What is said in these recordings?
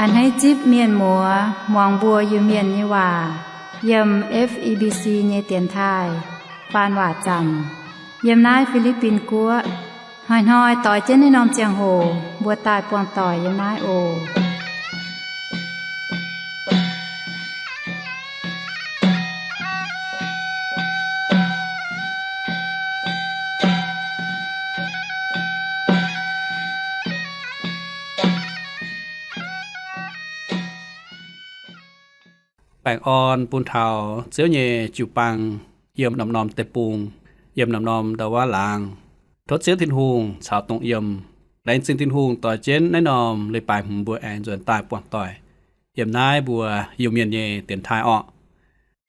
Hneiv zipv mienh muoz muangx mbuo Iu-Mienh nyei waac yiem F E B C nyei dienx taaih faan waac zanc yiem naaiv Fi^li^bin Guoqv. Hnoi-hnoi doix jienv naaiv norm ziangh hoc mbuo daaih buangh doic yiem naaiv oc. Baengh orn bun taux Ziouv nyei jiu-baang yiem norm-norm deic-bung, yiem norm-norm ndau wuov laangz. Tov Ziouv Tin-Hungh caux dongh yiem. Laengz zingh Tin-Hungh doix jienv naaiv norm leiz-baaix hmz mbuo aengx nzuonx daaih buangh doic yiem naaiv mbuo Iu-Mienh nyei dienx taaih orqc.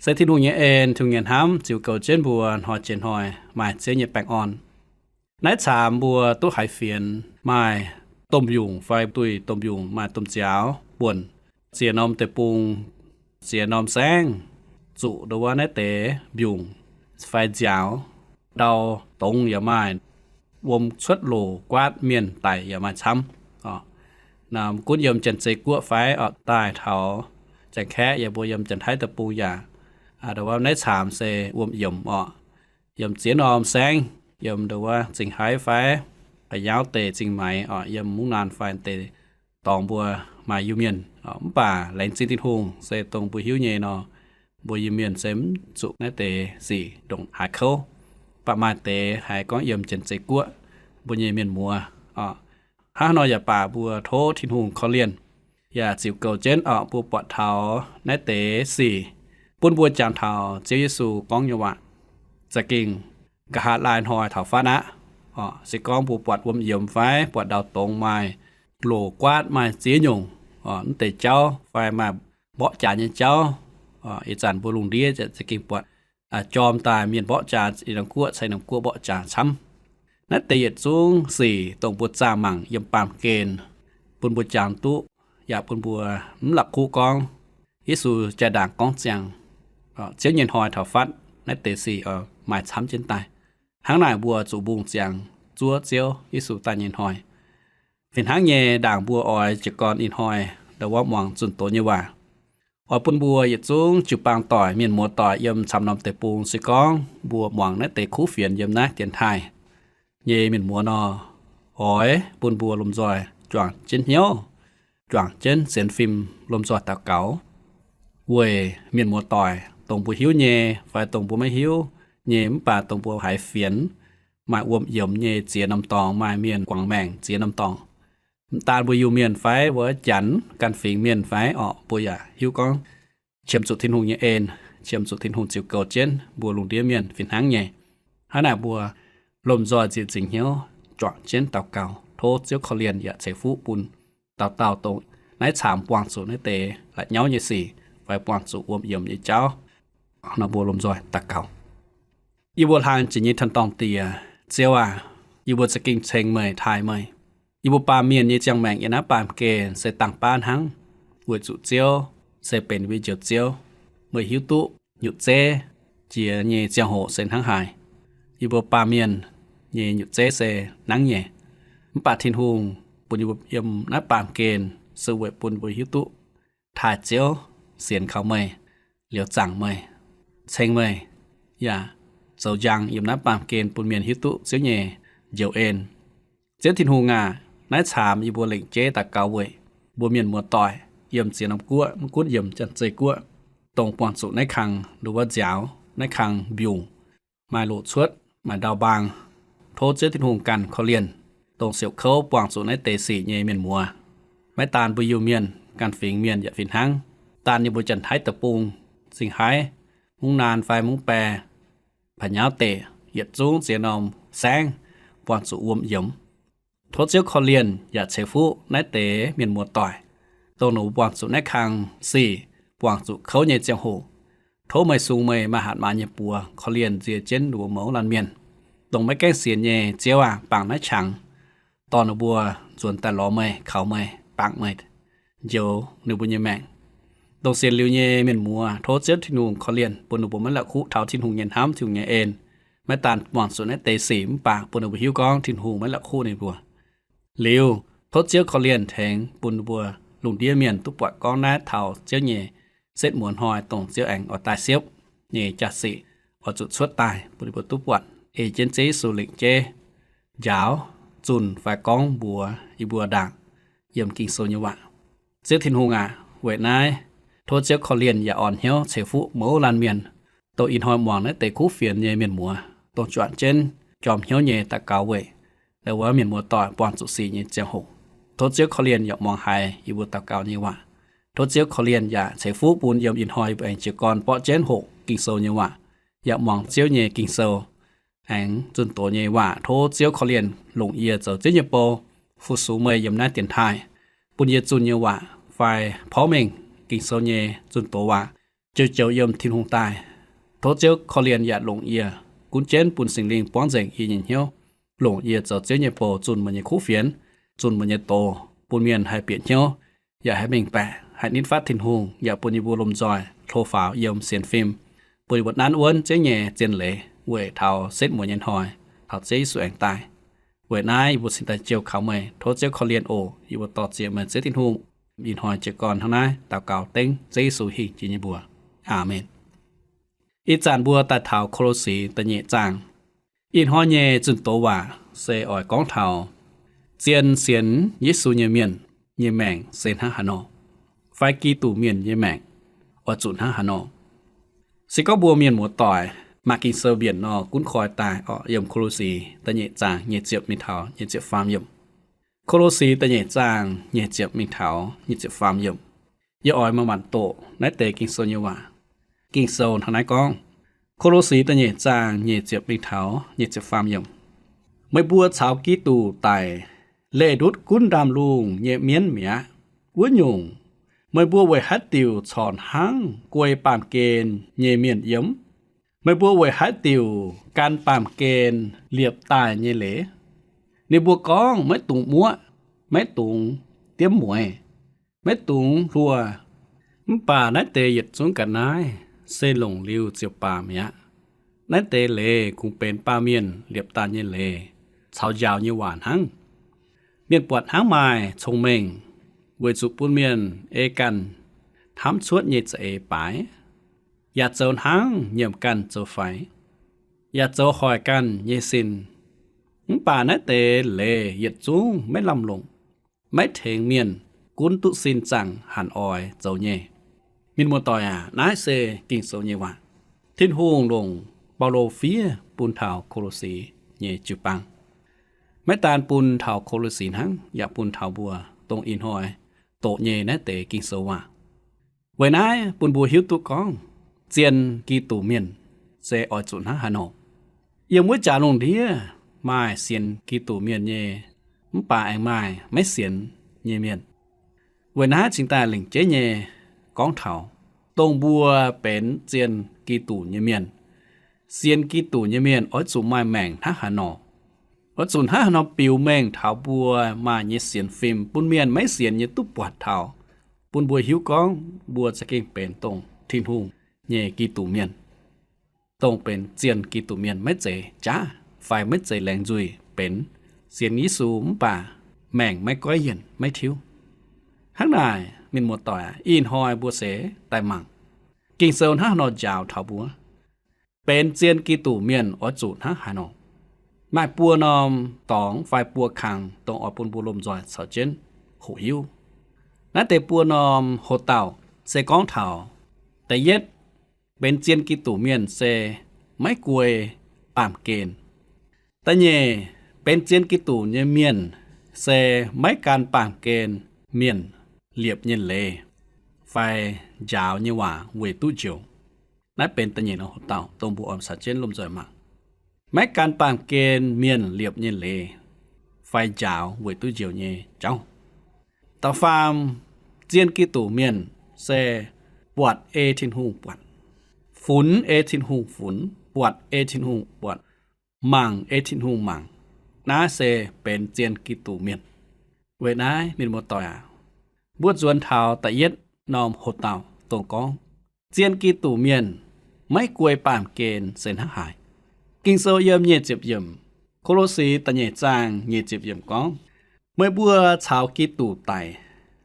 Se Tin-Hungh nyei en, Tin-Hungh nyei hnamv ziux goux jienv mbuo hnoi jiex hnoi maaih Ziouv nyei baengh orn. Naaiv caamx mbuo duqv haiz fienx maaih domh mbiungc fai duih domh mbiungc maaih domh nziaaux buonc, ziex norm deic-bung, ziex norm saengv, zuqc ndau wuov naaiv deix mbiungc fai nziaaux, ndau dongz yaac maaih, wuom cuotv loc guaatv mienh daic yaac maaih camv. Gunv yiem Janx-Zei Guoqv fai orqc, daaih taux Janx-Kaeqv yaac mbuo yiem Janx-Taiv deic-bung yaac, ndau wuov naaiv caamx se wuom yiemc orqc. Yiem ziex norm saengv, yiem ndau wuov Zingh Haiv fai Pa'nyauv deic, Zingh Maix orqc, yiem Mungv Naan fai deix dorngx mbuo maaih Iu-Mienh. Mv baac laengz zingh Tin-Hungh se dongh mbuo hiuv nyei nor, mbuo Iu-Mienh se mv zuqc naaiv deix sic ndongc haaix kouv. Mv baac maaih deix haiz gorngv yiem Janx-Zei Guoqv mbuo nyei mienh muoz orqc. Hnangv nor yaac baac mbuo tov Tin-Hungh korv-lienh yaac ziux goux jienv orqc, mbuo buatc taux naaiv deix sic bun mbuo jangx taux Ziouv Yesu gorngv nyei waac. Za'gengh nqa'haav laai hnoi taux fatv aqv orqc, se gorngv mbuo buatc wuom yiemc fai buatc ndau dongz maaih loc guaatv maaih ziex nyungc orqc, mv deix jauv fai maaih mborqv jaax nyei jauv orqc, ih zanc mbuo lungh ndiev za'gengh buatc jorm daaih mienh mborqv jaax, ih norm guoqv caux ih norm guoqv mborqv jaax camv. Naaiv deix yietc zungv sic dongh mbuo zaah mangc yiem baamh gen bun mbuo jangx duqv, yaac bun mbuo mv la'kuqv gorngv Yesu jaa-ndaangc gorngv ziangx, Ziouv nyei hnoi taux fatv naaiv deix sic maaih camv jienv daaih. Hnangv naaic mbuo zuqc mbungh ziangx zuov Ziouv Yesu daaih nyei hnoi. Fih hnangv nyei, ndaangc mbuo oix jiez gorn ih hnoi ndau wuov muangx zunh doz nyei waac, oix bun mbuo yietc zungv jiu-baang doic, mienh muoz doic yiem camv norm deic-bung, se gorngv mbuo muangx naaiv deix kuv fienx yiem naaiv dienx taaih nyei mienh muoz nor, oix bun mbuo lomh nzoih juangc jienv hnyouv, juangc jienv sienx fim, lomh nzoih daux gaux weic mienh muoz doic, dongh mbuo hiuv nyei fai dongh mbuo maiv hiuv nyei, mv baac dongh mbuo haiz fienx maaih wuom yiemx nyei ziex norm dorngx, maaih mienh guangc maengc ziex norm dorngx. Mv daan mbuo Iu-Mienh fai wuov Janx, ganh fingx mienh fai orqc, mbuo yaac hiuv gorngv qiemx zuqc Tin-Hungh nyei en, qiemx zuqc Tin-Hungh ziux goux jienv mbuo lungh ndiev mienh fih hnangv nyei. Hnangv naaic mbuo lomh nzoih nzieqc zingc hnyouv juangc jienv daux gaux, tov Ziouv korv-lienh yaac ceix fuqv bun dauh dauh dongh naaiv caamx buangh zuqc naaiv deix la'nyauv nyei sic fai buangh zuqc wuom yiemx nyei jauv nor, mbuo lomh nzoih daux gaux. Yie mbuo hlang jiex nyei Tin-dorngh Diex, Ziouv aac, yie mbuo za'gengh ceng meih, taaih meih. Yie mbuo baamh mienh nyei ziangh maengc yiem naaiv baamh gen se dangh baav hnangv, weic zuqc Ziouv se benx mbuo nyei Njoux Ziouv. Meih hiuv duqv nyutc zeiv jiex nyei ziangh hoc se hnangv haaix. Yie mbuo baamh mienh nyei nyutc zeiv se nangv nyei. Mv baac Tin-Hungh bun yie mbuo yiem naaiv baamh gen se weic bun mbuo hiuv duqv taaih Ziouv, sienx kaux meih, liuz zaangc meih, ceng meih, yaac zoux njang yiem naaiv baamh gen bun mienh hiuv duqv Ziouv nyei njoux en. Ziouv Tin-Hungh aac, naaiv caamx yie mbuo lengc jeiv daux gaux weic mbuo mienh muoz-doic yiem ziex norm guoqv, mv gunv yiem Janx-Zei Guoqv, dongh buangh zuqc naaiv kang nduov nziaaux, naaiv kang mbiungc, maaih loc cuotv, maaih ndau mbaang. Tov Ziouv Tin-Hungh ganh korv-lienh dongh siouc kouv buangh zuqc naaiv deix sic nyei mienh muoz. Maiv daan mbuo Iu-Mienh, ganh fingx mienh yaac fih hnangv. Daan yie mbuo Janx-Taiv deic-bung, Zingh Haiv, Mungv Naan fai Mungv Bae, Pa'nyauv deic, yietc zungv ziex norm saengv buangh zuqc wuom yiemx. Tov Ziouv korv-lienh yaac ceix fuqv naaiv deix mienh muoz-doic, dongh ninh mbuo buangh zuqc naaiv kang sic, buangh zuqc kouv nyei ziangh hoc. Tov meih sung meih maaih hatc maaz nyei buoz korv-lienh nzie jienv ninh mbuo mouz laanh mienh, dongh maiv gaengh sienx nyei. Ziouv aac, bangc naaiv qangx, dorh ninh mbuo nzuonx daaih lorz meih, kaux meih, bangc meih, njoux ninh mbuo nyei maengc. Dongh sienx liuz nyei mienh muoz, tov Ziouv Tin-Hungh korv-lienh bun ninh mbuo maiv la'kuqv taux Tin-Hungh nyei hnamv, Tin-Hungh nyei en. Maiv daan buangh zuqc naaiv deix sic mv baac bun ninh mbuo hiuv gorngv Tin-Hungh maiv la'kuqv ninh mbuo. Liuz, tov Ziouv korv-lienh tengx bun ninh mbuo lungh ndiev mienh duqv buatc gorngv naaiv taux Ziouv nyei setv muonz hnoi dongh Ziouv aengx oix daaih siepv nyei jaa-sic oix zuqc cuotv daaih bun yie mbuo duqv buatc ei jienv Ziouv Yesu lengc jeiv njaaux, zunh fai gorngv mbuox yie mbuo ndaangc yiem Ging-Sou nyei waac. Ziouv Tin-Hungh aac, weic naaiv tov Ziouv korv-lienh yaac orn hnyouv ceix fuqv mouz laanh mienh, dongh ih hnoi muangx naaiv deix kuv fienx nyei mienh muoz, dongh juangc jienv jorm hnyouv nyei daux gaux weic ndau wuov mienh muoz-doic buangh zuqc sic nyei ziangh hoc. Tov Ziouv korv-lienh yaac muangx haiz yie mbuo daux gaux nyei waac. Tov Ziouv korv-lienh yaac ceix fuqv bun yiem ih hnoi yie mbuo aengx jiez gorn borqv jienv hoqc Ging-Sou nyei waac, yaac muangx Ziouv nyei Ging-Sou aengx zunh doz nyei waac. Tov Ziouv korv-lienh longc yie zoux Ziouv nyei bou, fu-sux meih yiem naaiv dienx taaih, bun yie zunh nyei waac fai porv mengh Ging-Sou nyei zunh doz waac joux-joux yiem Tin-Hungh daaih. Tov Ziouv korv-lienh yaac longc yie, gunv jienv bun Singx Lingh buangv nzengc yie nyei hnyouv, longc yie zoux Ziouv nyei bou zunh meih nyei kuv fienx, zunh meih nyei doz, bun mienh haih bieqc hnyouv, yaac haih mengh baeqc, haih nitv fatv Tin-Hungh, yaac bun yie mbuo lomh nzoih hlo faaux yiem sienx fim, bun yie mbuo nanv wuonv Ziouv nyei zien leiz weic taux setv muonz nyei hnoi, taux Ziouv Yesu aengx daaih. Weic naaiv yie mbuo cingx daaih jiu kaux meih. Tov Ziouv korv-lienh oc. Yie mbuo dor-ziec meih Ziouv Tin-Hungh. Ih hnoi jiez gorn hnangv naaiv daux gaux dengv Ziouv Yesu hingh jiex nyei mbuox. Aamen. Ih zanc mbuo daaih taux Ko^lo^si da'nyeic zaang. Ih hnoi nyei zunh doz waac se oix gorngv taux zien sienx Yesu nyei mienh nyei maengc se hnangv haaix nor, fai Giduc mienh nyei maengc oix zuqc hnangv haaix nor. Se gorngv mbuo mienh muoz-doic maaih Ging-Sou mbienc nor, gunv koi daaih oc, yiem Ko^lo^si da'nyeic zaang nyic ziepc mingh taux nyic ziepc faam yiemc. Ko^lo^si da'nyeic zaang nyic ziepc mingh taux nyic ziepc faam yiemc. Yie oix manc-manc doqc naaiv deix Ging-Sou nyei waac. Ging-Sou hnangv naaiv gorngv, Ko^lo^si da'nyeic zaang nyic ziepc mingh taux nyic ziepc faam yiemc, meih mbuo caux Giduc daic leih ndutv gunv ndaamv-lungh nyei mienv mi'aqv. Wuov nyungc, meih mbuo weic haaix diuc corc hnangv guei baamh gen nyei mienh yiem? Meih mbuo weic haaix diuc gan baamh gen liepc daaih nyei leiz? Ninh mbuo gorngv, maiv dungx muoqv, maiv dungx diemv mueiz, maiv dungx hluo. Mv baac naaiv deix yietc zungv ga'naaiv se longc liuz ziouc baamz mi'aqv. Naaiv deix leiz kungx benx baamh mienh liepc daaih nyei leiz caux njaaux nyei waac hnangv. Mienh buatc hnangv maaih cong-mengh, weic zuqc bun mienh ei ganh hnamv cuotv nyei za'eix baaix, yaac zoux hnangv nyiemc ganh zoux faix, yaac zoux hoic ganh nyei sin. Mv baac naaiv deix leiz yietc zungv maiv lamh longc, maiv tengx mienh gunv duqv sin zaangc hanc oix zoux nyei. Mienh muoz-doic aac, naaiv se Ging-Sou nyei waac, Tin-Hungh longc Baulo fiev bun taux Ko^lo^si nyei jiu-baang. Maiv daan bun taux Ko^lo^si hnangv, yaac bun taux mbuo dongh ih hnoi doqc nyei naaiv deix Ging-Sou waac. Weic naaiv bun mbuo hiuv duqv gorngv zien Giduc mienh se oix zuqc hnangv haaix nor. Yiem wuov jaax lungh ndiev maaih sienx Giduc mienh nyei, mv baac aengx maaih maiv sienx nyei mienh. Weic naaiv cingx daaih lengc jeiv nyei gorngv taux dongh mbuo benx zien Giduc nyei mienh. Sienx Giduc nyei mienh oix zuqc maaih maengc hnangv haaix nor? Oix zuqc hnangv haaix nor biux mengh taux mbuo maaih nyei sienx fim bun mienh maiv sienx nyei duqv buatc taux, bun mbuo hiuv gorngv mbuo za'gengh benx dongh Tin-Hungh nyei Giduc mienh, dongh benx zien Giduc mienh, maiv zeiz jaav fai maiv zeiz laengz nzuih benx sienx Yesu mv baac maengc maiv goiv yienc maiv tiuv. Hnangv naaic, mienh muoz-doic aac, ih hnoi mbuo se daaih mangc Ging-Sou hnangv haaix nor njaaux taux mbuo benx zien Giduc mienh oix zuqc hnangv haaix nor. Maaih buo norm dorngx fai buo kang dongh oix bun mbuo lomh nzoih caux jienv hoqc hiuv. Naaiv deix buo norm hoc-dauh se gorngv taux, da'yietv, benx zien Giduc mienh se maiv guei baamh gen. Da'nyeic, benx zien Giduc nyei mienh se maiv gan baamh gen mienh liepc nyei leiz fai njaaux nyei waac weic duqv njoux. Naaiv benx da'nyeic norm hoc-dauh dongh mbuo oix caux jienv lomh nzoih mangc. Maiv gan baamh gen mienh liepc nyei leiz fai njaaux weic duqv njoux nyei jauv. Da'faam, zien Giduc mienh se buatc ei Tin-Hungh buatc, funx ei Tin-Hungh funx, buatc ei Tin-Hungh buatc, mangc ei Tin-Hungh mangc. Naaiv se benx zien Giduc mienh. Weic naaiv, mienh muoz-doic aac, mbuo nzuonx taux da'yietv norm hoc-dauh dongh gorngv zien Giduc mienh maiv guei baamh gen se hnangv haaix. Ging-Sou yiem nyic ziepc yiemc, Ko^lo^si da'nyeic zaang nyic ziepc yiemc gorngv, meih mbuo caux Giduc daic,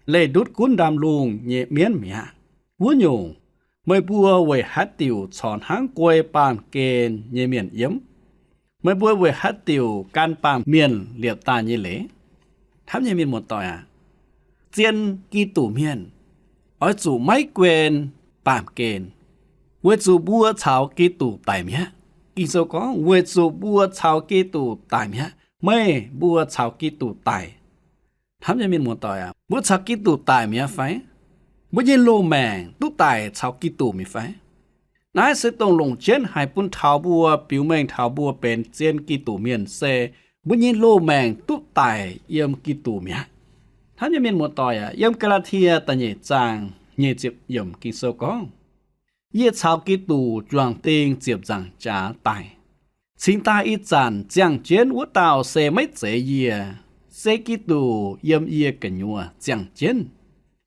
leih ndutv gunv ndaamv-lungh nyei mienv mi'aqv. Wuov nyungc, meih mbuo weic haaix diuc corc hnangv guei baamh gen nyei mienh yiem? Meih mbuo weic haaix diuc gan baamh mienh liepc daaih nyei leiz? Hnamv nyei mienh muoz-doic aac, zien Giduc mienh oix zuqc maiv guen baamh gen, weic zuqc mbuo caux Giduc daic mi'aqv. Ging-Sou gorngv, weic zuqc mbuo caux Giduc daic mi'aqv. Meih mbuo caux Giduc daic. Hnamv nyei mienh muoz-doic aac, mbuo caux Giduc daic mi'aqv fai? Mbuo nyei loz-maengc duqv daic caux Giduc mi'aqv fai? Naaiv se dongh longc jienv haic bun taux mbuo biux mengh taux mbuo benx zien Giduc mienh se mbuo nyei loz-maengc duqv daic yiem Giduc mi'aqv. Hnamv nyei mienh muoz-doic aac, yiem Gaa^laa^tie da'nyeic zaang nyeic ziepc yiemc Ging-Sou gorngv, yie caux Giduc juangc ding ziepc nzaangc jaax daic. Cingx daaih ih zanc ziangh jienv wuov dauh se maiv zeiz yie, se Giduc yiem yie gu'nyuoz ziangh jienv.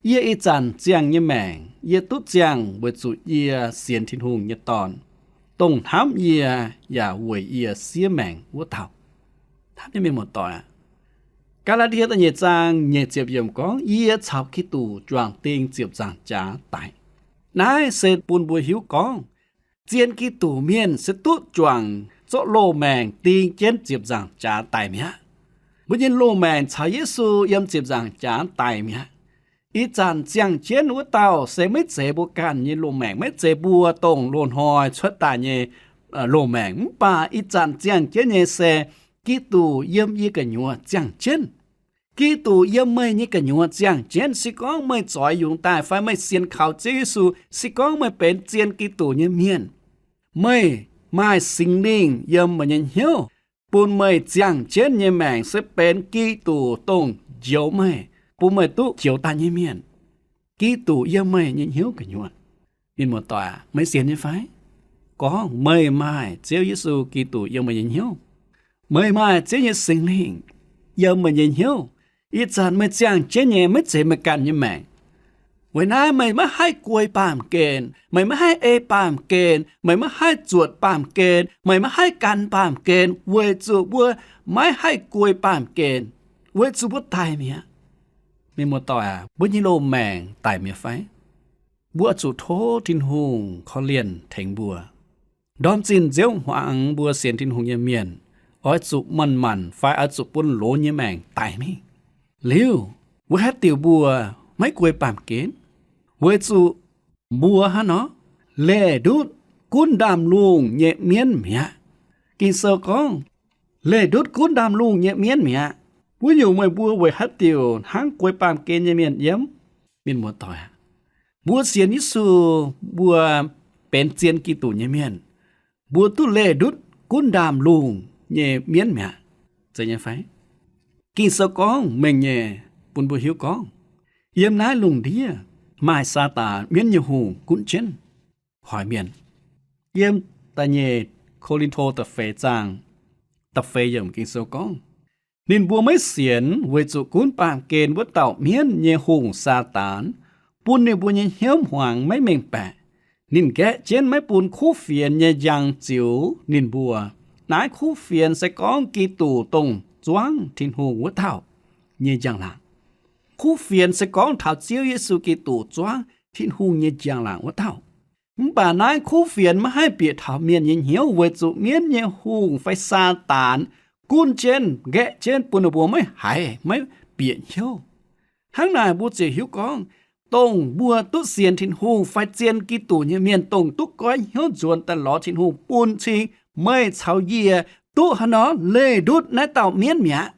Yie ih zanc ziangh nyei maengc, yie duqv ziangh weic zuqc yie sienx Tin-Hungh nyei Dorn, dongh hnamv yie yaac weic yie siev maengc wuov dauh. Hnamv nyei mienh muoz-doic aac, Gaa^laa^tie da'nyeic zaang nyeic ziepc yiemc gorngv, yie caux Giduc juangc ding ziepc nzaangc jaax daic. Naaiv se bun mbuo hiuv gorngv, zien Giduc mienh se duqv juangc zorqv loz-maengc ding jienv ziepc nzaangc jaax daic mi'aqv. Mbuo nyei loz-maengc caux Yesu yiem ziepc nzaangc jaax daic mi'aqv. Ih zanc ziangh jienv wuov dauh se maiv zeiz mbuo ganh nyei loz-maengc, maiv zeiz mbuo dongh loz-hnoi cuotv daaih nyei loz-maengc, mv baac ih zanc ziangh jienv nyei se Giduc yiem yie gu'nyuoz ziangh jienv. Giduc yiem meih nyei gu'nyuoz ziangh jienv. Se gorngv meih zoix yungz daaih fai meih sienx kaux Ziouv Yesu, se gorngv meih benx zien Giduc nyei mienh, meih maaih Singx Lingh yiem meih nyei hnyouv, bun meih ziangh jienv nyei maengc se benx Giduc dongh njoux meih, bun meih duqv joux daaih nyei mienh. Giduc yiem meih nyei hnyouv gu'nyuoz. Mienh muoz-doic aac, meih sienx nyei fai? Gorngv meih maaih Ziouv Yesu Giduc yiem meih nyei hnyouv, meih maaih Ziouv nyei Singx Lingh yiem meih nyei hnyouv, ih zanc meih ziangh jienv nyei maiv zeiz meih ganh nyei maengc. Weic naaiv meih maiv haih guei baamh gen, meih maiv haih ei baamh gen, meih maiv haih zuotc baamh gen, meih maiv haih gan baamh gen, weic zuqc mbuo maiv haih guei baamh gen, weic zuqc mbuo daic mi'aqv. Mienh muoz-doic aac, mbuo nyei loz-maengc daic mi'aqv fai? Mbuo oix zuqc tov Tin-Hungh korv-lienh tengx mbuo. Ndorm zinh nziouv hmuangx mbuo sienx Tin-Hungh nyei mienh oix zuqc manc-manc fai oix zuqc bun loz nyei maengc daic mingh. Liuz, weic haaix diuc mbuo maiv guei baamh gen? Weic zuqc mbuo hnangv nor leih ndutv gunv ndaamv-lungh nyei mienv mi'aqv. Ging-Sou gorngv, leih ndutv gunv ndaamv-lungh nyei mienv mi'aqv. Wuov nyungc meih mbuo weic haaix diuc hnangv guei baamh gen nyei mienh yiem? Mienh muoz-doic aac, mbuo sienx Yesu, mbuo benx zien Giduc nyei mienh, mbuo duqv leih ndutv gunv ndaamv-lungh nyei mienv mi'aqv. Zeiz nyei fai? Ging-Sou gorngv mengh nyei bun mbuo hiuv gorngv, yiem naaiv lungh ndiev maaih Saadaan, mienv nyei hungh, gunv jienv hoic mienh. Yiem da'nyeic Ko^lin^to da'feix zaang da'feix yiemc Ging-Sou gorngv, ninh mbuo maiv sienx weic zuqc gunv baamh gen wuov dauh mienv nyei hungh, Saadaan, bun ninh mbuo nyei hnyouv hmuangx maiv mengh baeqc. Ninh nqaeqv jienv maiv bun kuv fienx nyei njang ziux ninh mbuo. Naaiv kuv fienx se gorngv Giduc dongh zuangv Tin-Hungh wuov dauh nyei njang-laangc. Kuv fienx se gorngv taux Ziouv Yesu Giduc zuangv Tin-Hungh nyei njang-laangc wuov dauh. Mv baac naaiv kuv fienx maiv haih bieqc taux mienh nyei hnyouv weic zuqc mienv nyei hungh fai Saadaan gunv jienv, nqaeqv jienv bun ninh mbuo maiv haiz, maiv bieqc hnyouv. Hnangv naaic mbuo ziouc hiuv gorngv, dongh mbuo duqv sienx Tin-Hungh fai zien Giduc nyei mienh, dongh duqv goiv hnyouv nzuonx daaih lorz Tin-Hungh bun cing meih caux yie duqv haaix nor leih ndutv naaiv dauh mienv mi'aqv.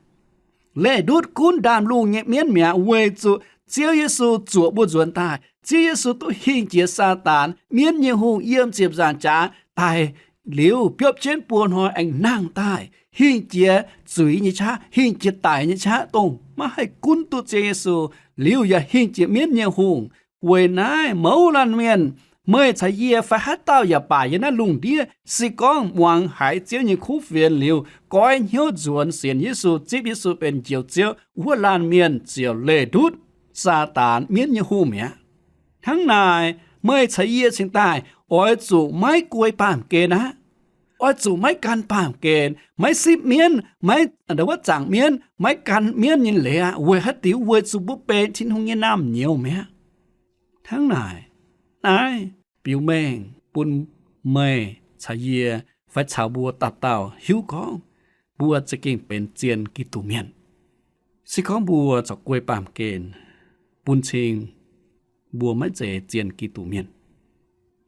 Leih ndutv gunv ndaamv-lungh nyei mienv mi'aqv, weic zuqc Ziouv Yesu zuoqc mbuo nzuonx daaih. Ziouv Yesu duqv hingh jiex Saadaan, mienv nyei hungh, yiem ziepc nzaangc jaax daic liuz, biopv jienv buo hnoi aengx nangh daaih, hingh jiex zuiz nyei qaqv, hingh jiex daic nyei qaqv, dongh maiv haih gunv duqv Ziouv Yesu, liuz yaac hingh jiex mienv nyei hungh. Weic naaiv mouz laanh mienh, meih caux yie fai haaix dauh yaac baac yiem naaiv lungh ndiev, se gorngv muangx haiz Ziouv nyei kuv fienx liuz, goiv hnyouv nzuonx sienx Yesu, zipv Yesu benx Njoux Ziouv, wuov laanh mienh ziouc leih ndutv Saadaan, mienv nyei hungh mi'aqv. Hnangv naaic, meih caux yie cingx daaih oix zuqc maiv guei baamh gen aqv. Oix zuqc maiv gan baamh gen, maiv sipv mienv, maiv, wuov, zaangc mienv, maiv gan mienv nyei leiz aqv. Weic haaix diuc? Weic zuqc mbuo benx Tin-Hungh nyei naamh nyouz mi'aqv. Hnangv naaic, naaiv biux mengh bun meih caux yie fai caux mbuo dauh dauh hiuv gorngv mbuo za'gengh benx zien Giduc mienh. Se gorngv mbuo corc guei baamh gen, bun cing mbuo maiv zeiz zien Giduc mienh.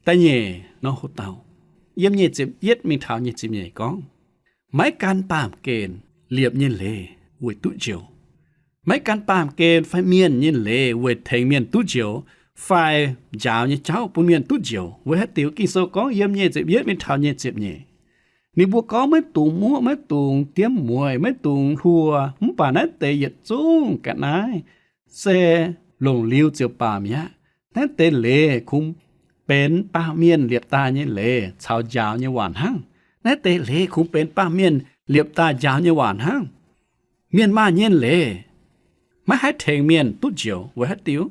Da'nyeic norm hoc-dauh, yiem nyic ziepc yietv mingh taux nyic ziepc nyeic gorngv, maiv gan baamh gen liepc nyei leiz weic duqv njoux. Maiv gan baamh gen fai mienh nyei leiz weic tengx mienh duqv njoux, fai njaaux nyei jauv bun mienh duqv njoux. Weic haaix diuc? Ging-Sou gorngv yiem nyic ziepc yietv mingh taux nyic ziepc nyeic, ninh mbuo gorngv maiv dungx muoqv, maiv dungx diemv mueiz, maiv dungx hluo. Mv baac naaiv deix yietc zungv ga'naaiv se longc liuz ziouc baamh mi'aqv. Naaiv deix leiz kungx benx baamh mienh liepc daaih nyei leiz caux njaaux nyei waac hnangv. Naaiv deix leiz kungx benx baamh mienh liepc daaih njaaux nyei waac hnangv. Mienh maaih nyei leiz maiv haih tengx mienh duqv njoux. Weic haaix diuc?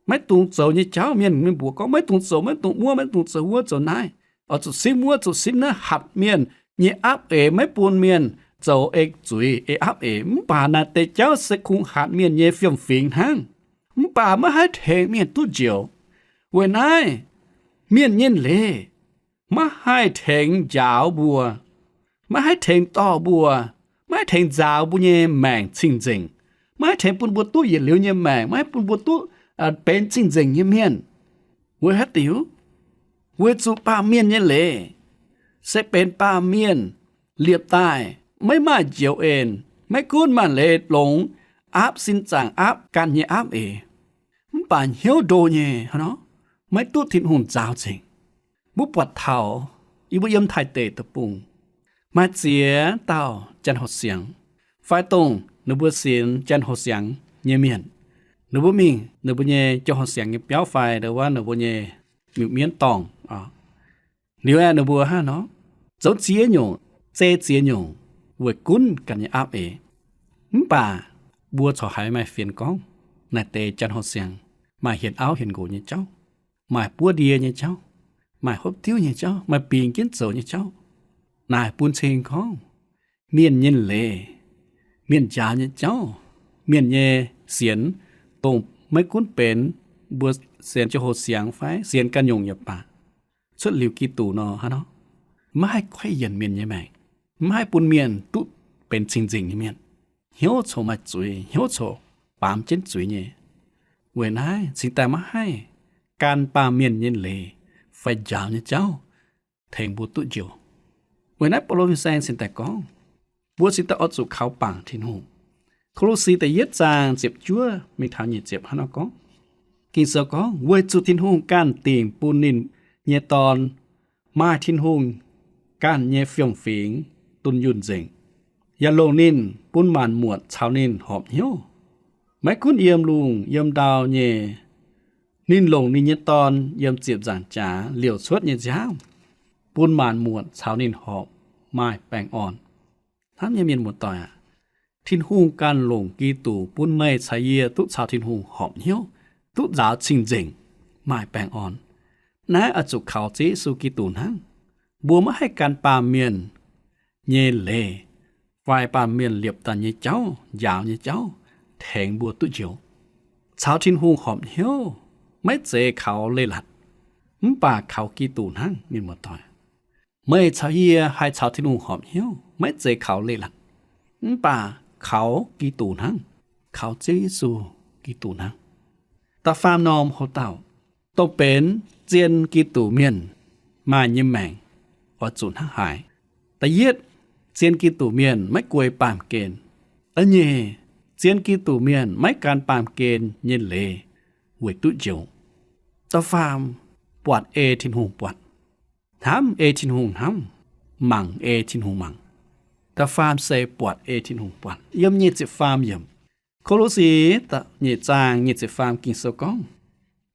Maiv dungx zoux nyei jauv, mienh, mienh mbuox gorngv maiv dungx zoux, maiv dungx muoqv, maiv dungx zoux wuov zoux naaiv, oix zuqc sipv wuov zuqc sipv naaiv, hatc mienh nyei apv eix, maiv bun mienh zoux ei zuiz ei apv eix. Mv baac naaiv deix jauv se kungx hatc mienh nyei fiem-fingx hnangv. Mv baac maiv haih tengx mienh duqv njoux. Weic naaiv, mienh nyei leiz maiv haih tengx njaaux mbuo, maiv haih tengx dorh mbuo, maiv haih tengx nzaaux mbuo nyei maengc cing-nzengc, maiv haih tengx bun mbuo duqv yietc liuz nyei maengc, maiv haih bun mbuo duqv benx cing-nzengc nyei mienh. Weic haaix diuc? Weic zuqc baamh mienh nyei leiz se benx baamh mienh liepc daaih maiv maaih njoux en. Maiv gunv maaih leiz longx, aapv sin zaangc, aapv ganh nyei aapv eix, mv baac hnyouv ndo nyei hnangv nor, maiv duqv Tin-Hungh nzaaux nzengc. Mbuo buatc taux yie mbuo yiem Taiv deic-bung maaih ziex dauh janx-hoc siangx, fai dongh ninh mbuo sienx janx-hoc siangx nyei mienh, ninh mbuo mingh ninh mbuo nyei janx-hoc siangx nyei biauv fai ndo wuov ninh mbuo nyei miuc-mienv dorngh. Liuz aeqv, ninh mbuo hnangv nor zoux ziex nyungc, zei ziex nyungc weic gunv ganh nyei aapv eix. Mv baac mbuo corc haiz maaih fienx gorngv naaiv deix janx-hoc siangx maaih hienx auv hienx nqox nyei jauv, maaih buov ndie nyei jauv, maaih hopv diuv nyei jauv, maaih bingx jienv zoux nyei jauv. Naaic bun cing gorngv mienh nyei leiz, mienh njaaux nyei jauv, mienh nyei sienx, dongh maiv gunv benx mbuo sienx janx-hoc siangx fai sienx ganh nyungc yaac baac, cuotv liuz Giduc nor hnangv nor, maiv haih kuaaiv yienc mienh nyei maengc, maiv haih bun mienh duqv benx cing-nzengc nyei mienh. Hnyouv coc maaih zuiz, hnyouv coc baamz jienv zuiz nyei. Weic naaiv cingx daaih maiv haih gan baamh mienh nyei leiz fai njaaux nyei jauv tengx mbuo duqv njoux. Weic naaiv Baulo fin-saeng cingx daaih gorngv, mbuo cingx daaih oix zuqc kaux bangc Tin-Hungh. Ko^lo^si da'yietv zaang ziepc juov mingh taux nyic ziepc hnangv nor gorngv, Ging-Sou gorngv, weic zuqc Tin-Hungh ganh dingc bun ninh nyei Dorn maaih Tin-Hungh ganh nyei fiem-fingx dunh yunh nzengc, yaac longc ninh bun maanc muotc caux ninh horpc hnyouv. Maiv gunv yiem lungh yiem ndau nyei, ninh longc ninh nyei Dorn yiem ziepc nzaangc jaax liouc cuotv nyei nziaamv, bun maanc muotc caux ninh horpc maaih baengh orn. Hnamv nyei mienh muoz-doic aac, Tin-Hungh ganh longc Giduc bun meih caux yie duqv caux Tin-Hungh horpc hnyouv, duqv nzaaux cing-nzengc, maaih baengh orn. Naaiv oix zuqc kaux Ziouv Yesu Giduc hnangv. Mbuo maiv haih gan baamh mienh nyei leiz fai baamh mienh liepc daaih nyei jauv, njaaux nyei jauv, tengx mbuo duqv njoux. Caux Tin-Hungh horpc hnyouv maiv zeiz kaux leiz-latc, mv baac kaux Giduc hnangv, mienh muoz-doic. Meih caux yie haih caux Tin-Hungh horpc hnyouv maiv zeiz kaux leiz-latc, mv baac kaux Giduc hnangv, kaux Ziouv Yesu Giduc hnangv. Da'faam norm houc-dauh, dongh benx zien Giduc mienh maaih nyei maengc oix zuqc hnangv haaix. Da'yietv, zien Giduc mienh maiv guei baamh gen. Da'nyeic, zien Giduc mienh maiv gan baamh gen nyei leiz weic duqv njoux. Da'faam, buatc ei Tin-Hungh buatc, hnamv ei Tin-Hungh hnamv, mangc ei Tin-Hungh mangc. Da'faam se buatc ei Tin-Hungh buatc. Yiem nyic ziepc faam yiemc, Ko^lo^si da'nyeic zaang nyic ziepc faam Ging-Sou gorngv,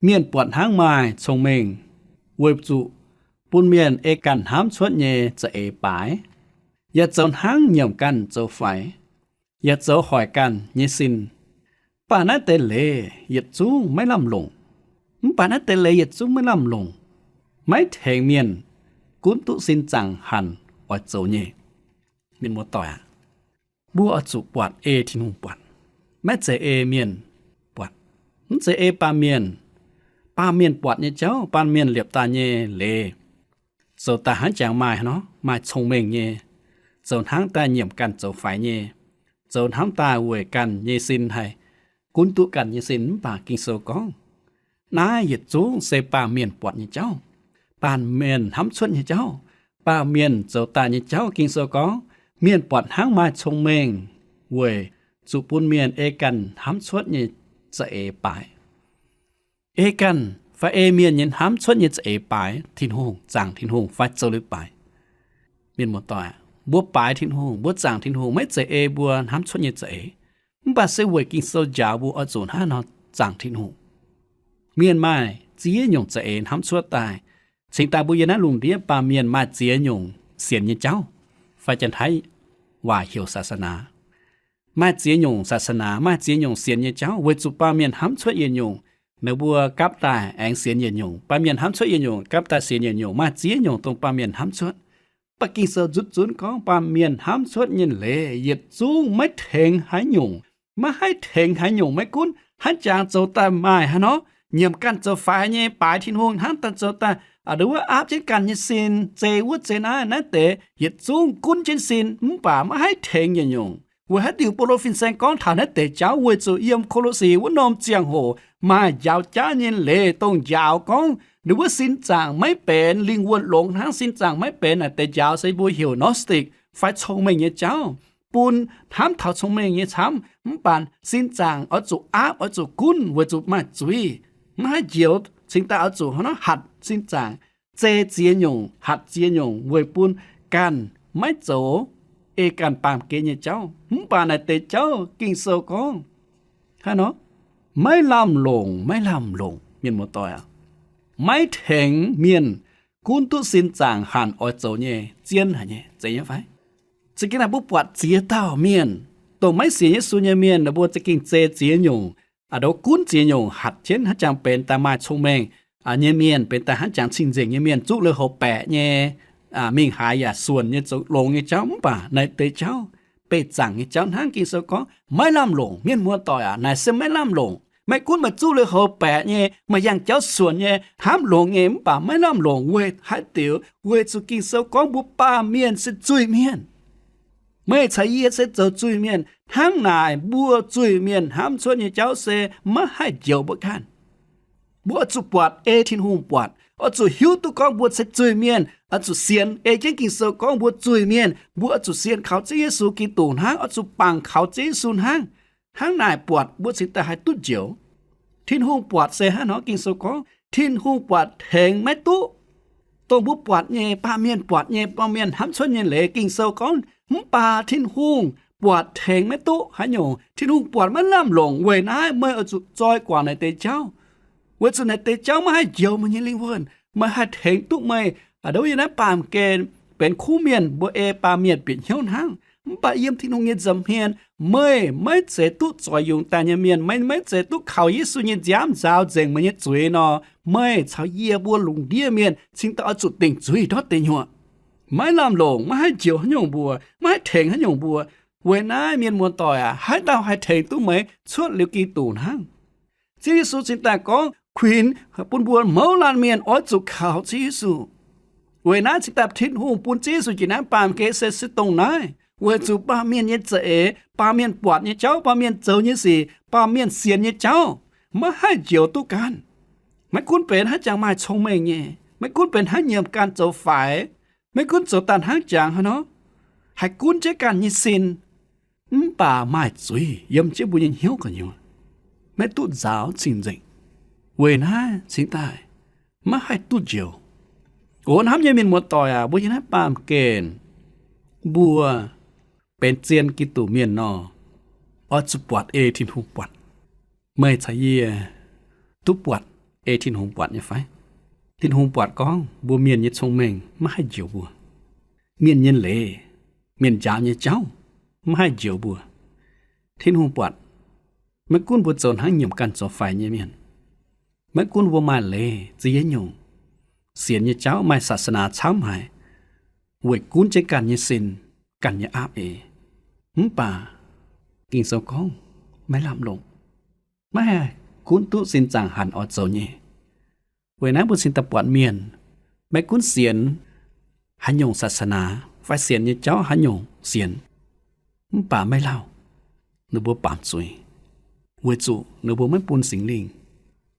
mienh buatc hnangv maaih cong-mengh, weic zuqc bun mienh ei ganh hnamv cuotv nyei za'eix baaix, yaac zoux hnangv nyiemc ganh zoux faix, yaac zoux hoic ganh nyei sin. Mv baac naaiv deix leiz yietc zungv maiv lamh longc. Mv baac naaiv deix leiz yietc zungv maiv lamh longc, maiv tengx mienh gunv duqv sin zaangc hanc oix zoux nyei. Mienh muoz-doic aac, mbuo oix zuqc buatc ei Tin-Hungh buatc, maiv zeiz ei mienh buatc, mv zeiz ei baamh mienh. Baamh mienh buatc nyei jauv, baamh mienh liepc daaih nyei leiz, zoux daaih hnangv jangx maaih nor, maaih cong-mengh nyei, zoux hnangv daaih nyiemc ganh zoux faix nyei, zoux hnangv daaih weic ganh nyei sin haih gunv duqv ganh nyei sin. Mv baac Ging-Sou gorngv, naaiv yietc zungv se baamh mienh buatc nyei jauv, baamh mienh hnamv cuotv nyei jauv, baamh mienh zoux daaih nyei jauv. Ging-Sou gorngv, mienh buatc hnangv maaih cong-mengh weic zuqc bun mienh ei ganh hnamv cuotv nyei za'eix baaix. Ei ganh fai ei mienh nyei hnamv cuotv nyei za'eix baaix Tin-Hungh, zaangc Tin-Hungh fai zoux leiz-baaix. Mienh muoz-doic, mbuo baaix Tin-Hungh, mbuo zaangc Tin-Hungh maiv zeiz ei mbuo hnamv cuotv nyei za'eix. Mv baac se weic Ging-Sou njaaux mbuo oix zuqc hnangv nor zaangc Tin-Hungh. Mienh maaih ziex nyungc za'eix hnamv cuotv daaih. Cingx daaih mbuo yiem naaiv lungh ndiev baamh mienh maaih ziex nyungc sienx nyei jauv, fai Janx-Taiv waac heuc ศาสนา. Maaih ziex nyungc ศาสนา, maaih ziex nyungc sienx nyei jauv weic zuqc baamh mienh hnamv cuotv yietc nyungc, ninh mbuo gapv daaih aengx sienx yietc nyungc. Baamh mienh hnamv cuotv yietc nyungc, gapv daaih sienx yietc nyungc. Maaih ziex nyungc dongh baamh mienh hnamv cuotv. Mv baac Ging-Sou nzutv zunv gorngv baamh mienh hnamv cuotv nyei leiz yietc zungv maiv tengx haaix nyungc. Maiv haih tengx haaix nyungc. Maiv gunv hnangv jangx zoux daaih maaih haaix nor, nyiemc ganh zoux faix nyei, baaix Tin-Hungh hnangv daaih zoux daaih, a'nduov wuov aapv jienv ganh nyei sin, zei wuov zei naaiv, naaiv deix yietc zungv gunv jienv sin, mv baac maiv haih tengx yietc nyungc. Weic haaix diuc Baulo fin-saeng gorngv taux naaiv deix jauv? Weic zuqc yiem Ko^lo^si wuov norm ziangh hoc maaih njaaux jaav nyei leiz dongh njaaux gorngv ninh wuov sin zaangc maiv benx, lingh wuonh longx hnangv, sin zaangc maiv benx. Naaiv deix njaaux se mbuo heuc Gnostic fai cong-mengh nyei jauv, bun hnamv taux cong-mengh nyei camv. Mv baac sin zaangc oix zuqc aapv, oix zuqc gunv weic zuqc maaih zuiz, maiv haih njoux. Cingx daaih oix zuqc hnangv nor hatc sin zaangc, zei ziex nyungc, hatc ziex nyungc weic bun ganh maiv zoux ei ganh baamh gen nyei jauv. Mv baac naaiv deix jauv Ging-Sou gorngv haaix nor, maiv lamh longc, maiv lamh longc, mienh muoz-doic aac. Maiv tengx mienh gunv duqv sin zaangc hanc oix zoux nyei zien haic nyei, zeiz nyei fai? Za'gengh naaiv mbuo buatc ziex dauh mienh, dongh maiv sienx Yesu nyei mienh, ninh mbuo za'gengh zei ziex nyungc, a'ndoh gunv ziex nyungc, hatc jienv hnangv jangx benx daaih maaih cong-mengh nyei mienh, benx daaih hnangv jangx cing-nzengc nyei mienh, zuqv lui-houx baeqc nyei, mingh haaix yaac suonc nyei, zoux longx nyei jauv. Mv baac naaiv deix jauv, beih zaangc nyei jauv hnangv. Ging-Sou gorngv maiv lamh longc. Mienh muoz-doic aac, naaic se maiv lamh longc. Maiv gunv meih zuqv lui-houx baeqc nyei, meih yangh jauv suonc nyei, hnamv longx nyei, mv baac maiv lamh longc. Weic haaix diuc? Weic zuqc Ging-Sou gorngv mbuo baamh mienh se zuiz-mienh. Meih caux yie se zoux zuiz-mienh. Hnangv naaic mbuo zuiz-mienh hnamv cuotv nyei jauv se maiv haih njoux mbuo ganh. Mbuo oix zuqc buatc ei Tin-Hungh buatc, oix zuqc hiuv duqv gorngv mbuo se zuiz-mienh, oix zuqc sienx ei jienv Ging-Sou gorngv mbuo zuiz-mienh. Mbuo oix zuqc sienx kaux Ziouv Yesu Giduc hnangv, oix zuqc bangc kaux Ziouv Yesu hnangv. Hnangv naaic buatc mbuo cingx daaih haih duqv njoux. Tin-Hungh buatc se hnangv nor, Ging-Sou gorngv Tin-Hungh buatc tengx maiv duqv. Dongh mbuo buatc nyei, baamh mienh buatc nyei, baamh mienh hnamv cuotv nyei leiz, Ging-Sou gorngv, mv baac Tin-Hungh buatc tengx maiv duqv haaix nyungc. Tin-Hungh buatc maiv lamh longc. Weic naaiv meih oix zuqc zoi guangc naaiv deix jauv, weic zuqc naaiv deix jauv maiv haih njoux meih nyei lingh wuonh, maiv haih tengx duqv meih. A'ndoh yie naaiv baamh gen benx kuv mienh, mbuo ei baamh mienh bieqc hnyouv hnangv. Mv baac yiem Tin-Hungh nyei nza'hmien, meih maiv zeiz duqv zoix yungz daaih nyei mienh, meih maiv zeiz duqv kaux Yesu nyei nziaamv nzaaux nzengc meih nyei zuiz nor, meih caux yie mbuo lungh ndiev mienh cingx daaih oix zuqc dingc zuiz ndortv deic nyuoqc. Maiv lamh longc, maiv haih njoux haaix nyungc mbuo, maiv haih tengx haaix nyungc mbuo. Weic naaiv mienh muoz-doic aac, haaix dauh haih tengx duqv meih cuotv liuz Giduc hnangv? Ziouv Yesu cingx daaih gorngv kuinx bun mbuo mouz laanh mienh oix zuqc kaux Ziouv Yesu. Weic naaiv cingx daaih Tin-Hungh bun Ziouv Yesu jiex naaiv baamh gen se se dongh naaiv, weic zuqc baamh mienh nyei za'eix, baamh mienh buatc nyei jauv, baamh mienh zoux nyei sic, baamh mienh sienx nyei jauv, maiv haih njoux duqv ganh. Maiv gunv benx hnangv jangx maaih cong-mengh nyei, maiv gunv benx hnangv nyiemc ganh zoux faix, maiv gunv zoux daaih hnangv jangx haaix nor, haih gunv jienv ganh nyei sin, mv baac maaih zuiz yiem jienv mbuo nyei hnyouv gu'nyuoz, maiv duqv nzaaux cing-nzengc. Weic naaiv cingx daaih maiv haih duqv njoux. O hnamv nyei mienh muoz-doic aac, mbuo yiem naaiv baamh gen, mbuo benx zien Giduc mienh nor, oix zuqc buatc ei Tin-Hungh buatc. Meih caux yie duqv buatc ei Tin-Hungh buatc nyei fai? Tin-Hungh buatc gorngv mbuo mienh nyei cong-mengh maiv haih njoux mbuo. Mienh nyei leiz, mienh njaaux nyei jauv maiv haih njoux mbuo. Tin-Hungh buatc, maiv gunv mbuo zoux hnangv nyiemc ganh zoux faix nyei mienh, maiv gunv mbuo maaih leiz ziex nyungc, sienx nyei jauv maaih ศาสนา camv haic, weic gunv jienv ganh nyei sin, ganh nyei aapv eix. Mv baac Ging-Sou gorngv maiv lamh longc, maiv haih gunv duqv sin zaangc hanc oix zoux nyei. Weic naaiv mbuo cingx daaih buatc mienh maiv gunv sienx haaix nyungc ศาสนา fai sienx nyei jauv haaix nyungc sienx, mv baac maiv lauh, ninh mbuo baamz zuiz, weic zuqc ninh mbuo maiv bun Singx Lingh,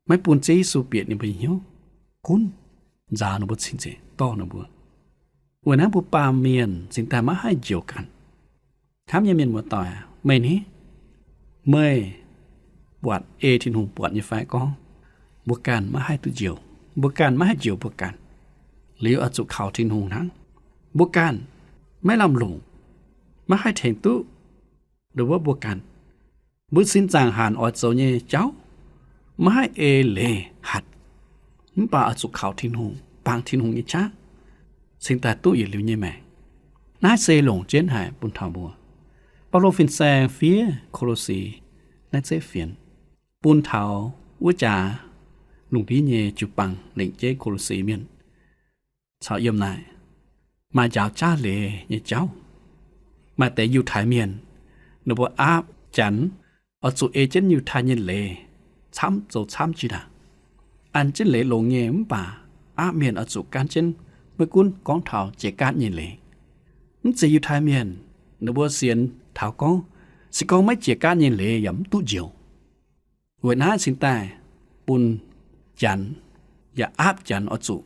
maiv bun Ziouv Yesu bieqc ninh mbuo nyei hnyouv, gunv nzaaux ninh mbuo cing-nzengc, dorh ninh mbuo. Weic naaiv mbuo baamh mienh cingx daaih maiv haih njoux ganh. Hnamv nyei mienh muoz-doic, meih ni, meih buatc ei Tin-Hungh buatc nyei fai gorngv mbuo ganh maiv haih duqv njoux, mbuo ganh maiv haih njoux mbuo ganh, liuz oix zuqc kaux Tin-Hungh hnangv. Mbuo ganh maiv lamh longc, maiv haih tengx duqv ndongc wuov mbuo ganh. Mbuo sin zaangc hanc oix zoux nyei jauv maiv haih eix leiz hatc, mv baac oix zuqc kaux Tin-Hungh, bangc Tin-Hungh nyei qaqv, cingx daaih duqv yietc liuz nyei maengc. Naaiv se longc jienv haic bun taux mbuo. Baulo fin-saeng fiev Ko^lo^si naaiv zeiv fienx bun taux wuov jaax lungh ndiev nyei jiu-baang lengc jeiv Ko^lo^si mienh caux yiem naaic maaih njaaux jaav leiz nyei jauv. Maaih deix Yiutai Mienh, ninh mbuo aapv Janx oix zuqc ei jienv Yiutai nyei leiz camv zoux camv jiex ndaangc. An jienv leiz longx nyei mv baac aapv mienh oix zuqc gan jienv maiv gunv gorngv taux jiex gaatv nyei leiz. Mv zeiz Yiutai Mienh, ninh mbuo sienx taux gorngv, se gorngv maiv jiex gaatv nyei leiz yaac mv duqv njoux. Weic naaiv cingx daaih bun Janx yaac aapv Janx oix zuqc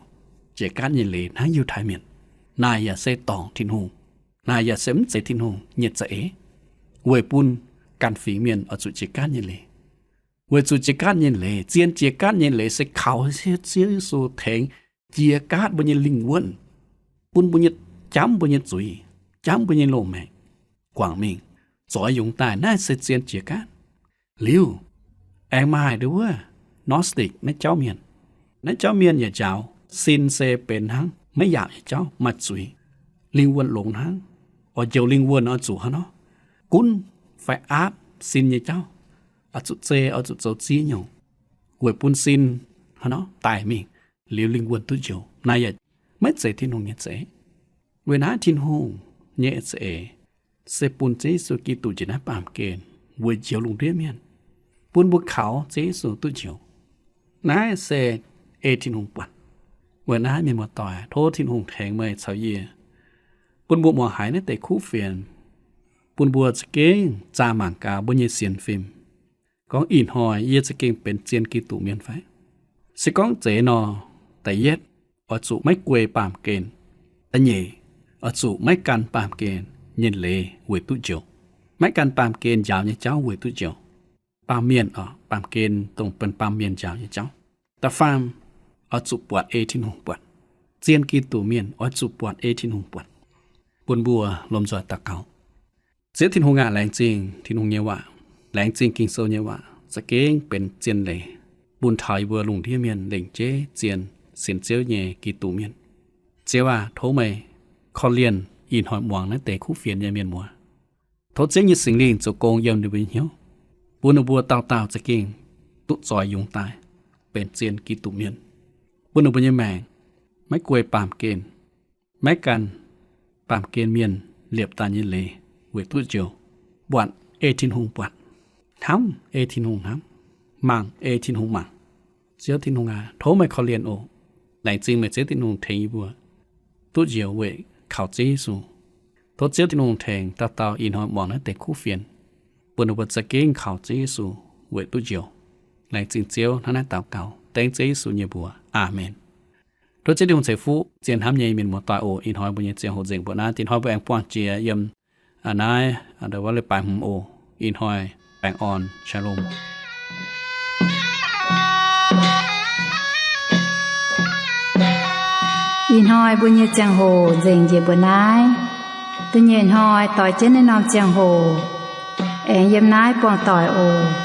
jiex gaatv nyei leiz hnangv Yiutai Mienh. Naaic yaac se dorngc Tin-Hungh, naaic yaac se mv zeiz Tin-Hungh nyei za'eix, weic bun ganh fingx mienh oix zuqc jiex gaatv nyei leiz. Weic zuqc jiex gaatv nyei leiz, zien jiex gaatv nyei leiz se kaux Ziouv Yesu tengx jiex gaatv mbuo nyei lingh wuonh, bun mbuo nyei, jamv mbuo nyei zuiz, jamv mbuo nyei loz-maengc, guangc mingh, zoix yungz daaih. Naaiv se zien jiex gaatv. Liuz, aengx maaih nduov wuov Gnostic naaiv jauv mienh. Naaiv jauv mienh yaac njaaux sin se benx hnangv maiv yaac nyei jauv, maaih zuiz, lingh wuonh longx hnangv, oix njoux lingh wuonh oix zuqc hnangv nor, gunv fai aapv sin nyei jauv, oix zuqc zei, oix zuqc zoux ziex nyungc, weic bun sin hnangv nor daic mingh, liuz lingh wuonh duqv njoux. Naaiv yaac maiv zeiz Tin-Hungh nyei za'eix. Weic naaiv Tin-Hungh nyei za'eix se bun Ziouv Yesu Giduc njiec naaiv baamh gen weic njoux lungh ndiev mienh, bun mbuo kaux Ziouv Yesu duqv njoux. Naaiv se ei Tin-Hungh buatc. Weic naaiv mienh muoz-doic, tov Tin-Hungh tengx meih caux yie, bun mbuo muangx haiz naaiv deix kuv fienx, bun mbuo za'gengh zaah mangc gaax mbuo nyei sienx fim, gorngv ih hnoi yie za'gengh benx zien Giduc mienh fai? Se gorngv zeiz nor, da'yietv, oix zuqc maiv guei baamh gen. Da'nyeic, oix zuqc maiv gan baamh gen nyei leiz weic duqv njoux, maiv gan baamh gen njaaux nyei jauv weic duqv njoux. Baamh mienh oc, baamh gen dongh benx baamh mienh njaaux nyei jauv. Da'faam, oix zuqc buatc ei Tin-Hungh buatc. Zien Giduc mienh oix zuqc buatc ei Tin-Hungh buatc. Bun mbuo lomh nzoih daux gaux. Ziouv Tin-Hungh aac, laengz zingh Tin-Hungh nyei waac, laengz zingh Ging-Sou nyei waac, za'gengh benx zien leiz bun taux yie mbuo lungh ndiev mienh lengc jeiv zien sienx Ziouv nyei Giduc mienh. Ziouv aac, tov meih korv-lienh ih hnoi muangx naaiv deix kuv fienx nyei mienh muoz. Tov Ziouv nyei Singx Lingh zoux gong yiem ninh mbuo nyei hnyouv, bun ninh mbuo dauh dauh za'gengh duqv zoix yungz daaih benx zien Giduc mienh, bun ninh mbuo nyei maengc maiv guei baamh gen, maiv gan baamh gen mienh liepc daaih nyei leiz weic duqv njoux, buatc ei Tin-Hungh buatc, hnamv ei Tin-Hungh hnamv, mangc ei Tin-Hungh mangc. Ziouv Tin-Hungh aac, tov meih korv-lienh oc. Laengz zingh meih Ziouv Tin-Hungh tengx yie mbuo duqv njoux weic kaux Ziouv Yesu. Tov Ziouv Tin-Hungh tengx dauh dauh ih hnoi muangx naaiv deix kuv fienx, bun ninh mbuo za'gengh kaux Ziouv Yesu weic duqv njoux. Laengz zingh Ziouv, hnangv naaiv daux gaux dengv Ziouv Yesu nyei mbuox. Aamen. Tov Ziouv Tin-Hungh ceix fuqv zien hnamv nyei mienh muoz-doic oc. Ih hnoi mbuo nyei ziangh hoc nzengc mbuo naaiv. Dinh hnoi mbuo aengx buangh jiex yiem naaiv, aa, ndau wuov leiz-baaix hmz oc. Ih hnoi baengh orn, Shalom. Ih hnoi mbuo nyei ziangh hoc nzengc njiec mbuo naaiv. Da'nyeic hnoi doix jienv naaiv norm ziangh hoc aengx yiem naaiv buangh doic oc.